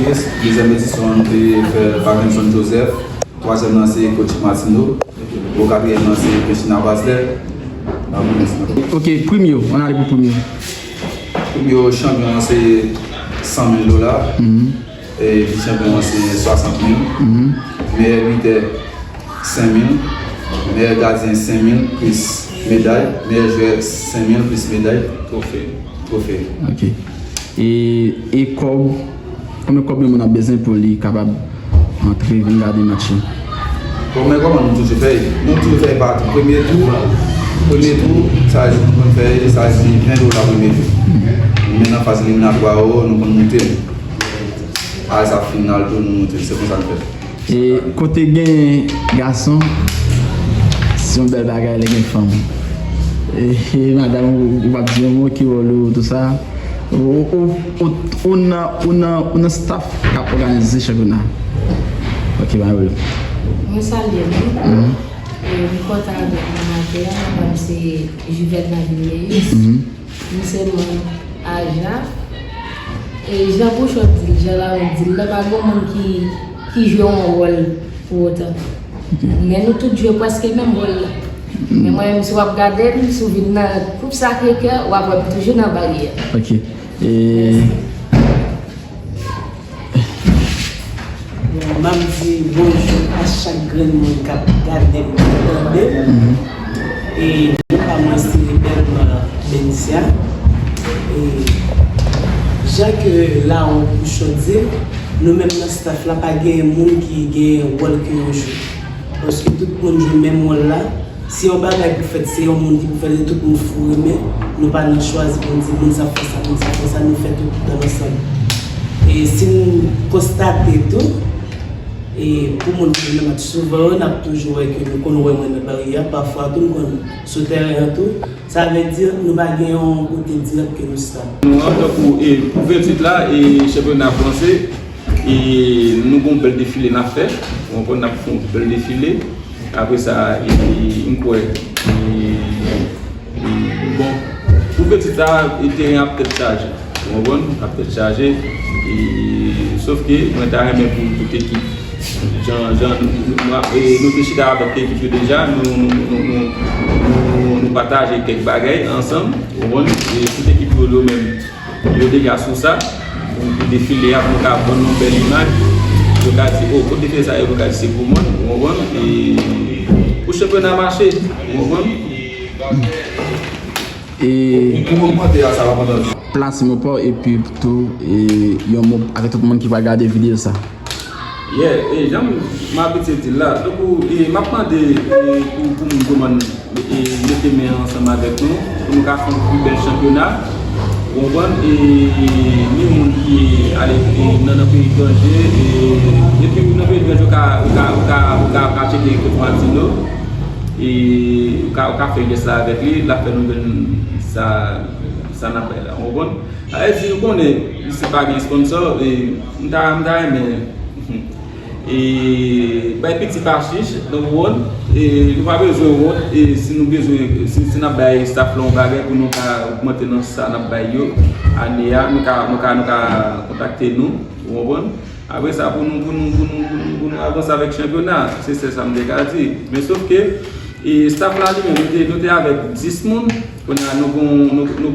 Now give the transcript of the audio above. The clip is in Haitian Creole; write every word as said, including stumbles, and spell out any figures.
Dezyèm edisyon an, nou te fè Parkinson Joseph. Twazyèm nan, se Coach Martino. Bon, katriyèm nan, se Christina Basley. N ap remersi. Ok, premye, ann ale pou premye. Premye chanpyon an, se san mil dola. Mhm. E vis chanpyon an, se swasant mil. Mhm. Meyè bitè, senk mil. Meyè gadyen, senk mil plis meday. Meyè jwè, senk mil plis meday. Twofe. Twofe. Ok. E, e kòb, konbyen kòb yon moun ap bezwen pou li kapab antre vin gade match yo? Bon, men kòman nou toujou fè? Nou toujou fè pa tou. Premye tou, premye tou, sa vle di nou konn fè, sa vle di ven dola premye tou. Men nan faz eliminatwa yo, nou konn moute. Apre sa final tou, nou moute. Se konsa nou fè. E kote gen gason, se yon bèl bagay lè gen fanm. E, e madanm ou, ou p ap di yon mo ki wòl ou, tou sa. Ou, ou, ou, ou nan, ou nan, ou nan staff k ap òganize chanpyona. Ok, pa gen pwoblèm. Mwen salye nou. Mhm. E, m kontan avèk manadjè a, manadjè se Juvenal Vilmeyus. Mhm. M se manm Aja. E jan Pouchon di l, jan Laurent di l la, pa gen moun ki, ki jwe yon wòl pou otan. Ok. Men nou tout jwe prèske menm wòl la. Mm. Men mwen menm, si w ap gade m, si w vin nan Koup Sacré-Cœur, w ap wè m toujou nan baryè. Ok. E, mèsi. Bon, m ap di bonjou a chak grenn moun k ap gade m, k ap tande m. Mhm. E non pa mwen se Belma Benicia. E jan ke Laurent Pouchon di l, nou menm nan staff la pa gen moun ki gen wòl ke yo jwe. Paske tout moun jwe menm wòl la. Si yon bagay pou fèt, se yon moun ki pou fèt, e tout moun foure men. Nou pa nan chwazi pou n di moun sa fè sa, moun sa fè sa, nou fè tout dan ansanm. E si n konstate tou, e pou moun ki vin nan match souvan yo, n ap toujou wè ke nou konn wè mwen nan baryè a, pafwa tou m konn sou tèren an tou. Sa vle di nou pa gen yon kote dirèk ke nou stab. Nou an, tankou, e, pou ventuit la, e chanpyona kòmanse, e nou gen yon bèl defile n ap fè. Ou konprann, n ap fè yon bèl defile. Apre sa, e, m kwè, e, e, bon, pou ventuit sa, e, teren ap tèt chaje. Ou konprann? Ap tèt chaje. E, sof ke mwen ta renmen pou tout ekip. Jan, jan nou, nou, nou, e, nou te chita avèk ekip yo deja, nou, nou pataje kèk bagay ansanm, ou konprann? E tout ekip yo, yo menm, yo deja sou sa. Pou, pou defile a, pou nou ka vann yon bèl imaj. Yo ka di, "Oh, kote defile sa yo?" Yo ka di, "Se pou mwen," ou konprann? E pou chanpyona mache, ou konprann? E pou ogmante a, sa va pandan. Plas mo pa w, epi tou, e, yon mo avèk tout moun ki pral gade videyo sa. Yeah, e jan m abitye di l la, tankou, e, m ap mande, e, pou, pou moun kòmann, e, mete men ansanm avèk nou, pou nou ka fè yon pi bèl chanpyona. Ou konprann? E, e, ni moun ki ale, e, nan, nan peyi etranje, e, epi nan peyi etranje, ou ka, ou ka, ou ka, ou ka, ou ka tcheke Coach Martino, e, ou ka, ou ka fè jès la avèk li, l ap fè nou jwenn sa, sa n ap bay la. Ou konprann? Sa vle di, nou konnen, si pa gen sponsor, e, m ta, m ta renmen, e, bay piti pa chich, nou wont, e, nou pa bezwen wont, e, si nou bezwen, si, si n ap bay staff la yon bagay pou nou ka ogmante nan sa n ap bay yo, ane a, nou ka, nou ka, nou ka kontakte nou, ou konprann? Apre sa, pou nou, pou nou, pou nou, pou nou, pou nou avanse avèk chanpyona, se sèl sa m te ka di. Men sof ke, e, staff la li menm, nou te, nou te avèk dis moun, kounye a nou gon, nou, nou